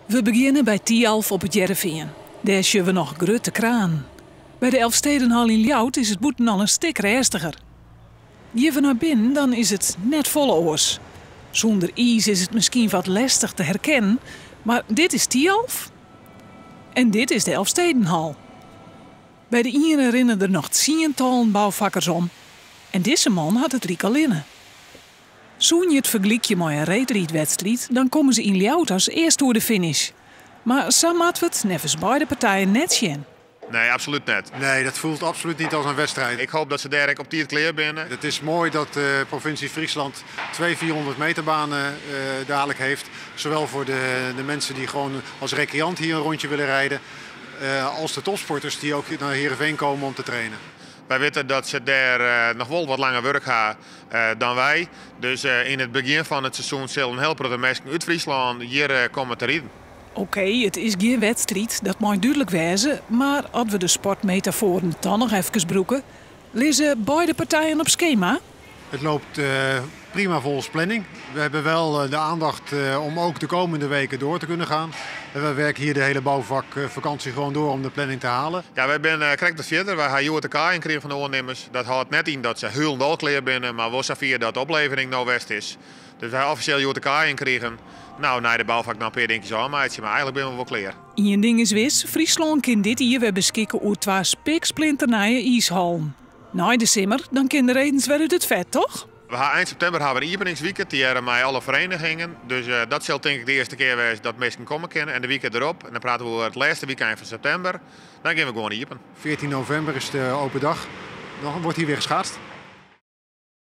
We begjinne by Thialf op It Hearrenfean. Dêr sjogge we noch grutte kranen. By de Elfstedenhal yn Ljouwert is it bûten al in stik rêstiger. Gean we nei binnen, dan is it net folle oars. Sûnder iis is it miskien wat lestich te herkennen, mar dit is Thialf en dit is de Elfstedenhal. By de iene rinne der noch tsientallen boufakkers om en dizze man hat it ryk allinne. Soene je it fergelykje mei in reedrydwedstriid, dan komme se yn Ljouwert as earste oer de finish. Mar sa moatte we it neffens beide partijen net sjen. Nee, absolút net. Nee, dat voelt absoluut niet als een wedstrijd. Ik hoop dat se dêr ek op tiid klear binne. Het is mooi dat de provincie Friesland twee 400 meter banen dadelijk heeft. Zowel voor de mensen die gewoon als recreant hier een rondje willen rijden, als de topsporters die ook naar Heerenveen komen om te trainen. Wy witte dat se dêr noch wol wat langer wurk ha dan wy. Dus yn it begjin fan it seizoen sille in hiel protte minsken út Fryslân hjir komme te riden. Okee, it is gjin wedstriid, dat mei dúdlik wêze, mar as we de sportmetafoaren dan noch efkes brûke, lizze beide partijen op skema? Het loopt prima volgens planning. We hebben wel de aandacht om ook de komende weken door te kunnen gaan. En we werken hier de hele bouwvakvakantie gewoon door om de planning te halen. Ja, wy binne krekt wat fierder. Wy ha hjoed de kaaien krigen fan de oannimmers. Dat hâldt net yn dat se hielendal klear binne, mar wol safier dat de oplevering no west is. Dus wy ha offisjeel hjoed de kaaien krigen. No, nei de boufak noch in pear dinkjes ôfmeitsje, mar eigentlik binne we wol klear. Ien ding is wis, Fryslân kin dit jier wer beskikke oer twa spiksplinternije iishallen. Nei de simmer, dan kin de redens wer út it fet, toch? We ha ein septimber ha we in iepeningswike tegearre mei alle verenigingen. Dus dat sil tink ik de earste kear wêze dat minsken komme kinne. En de wike derop, en dan prate we oer it lêste wykein fan septimber, dan gean we gewoan iepen. 14 november is de open dag. Dan wordt hier weer geschaatst.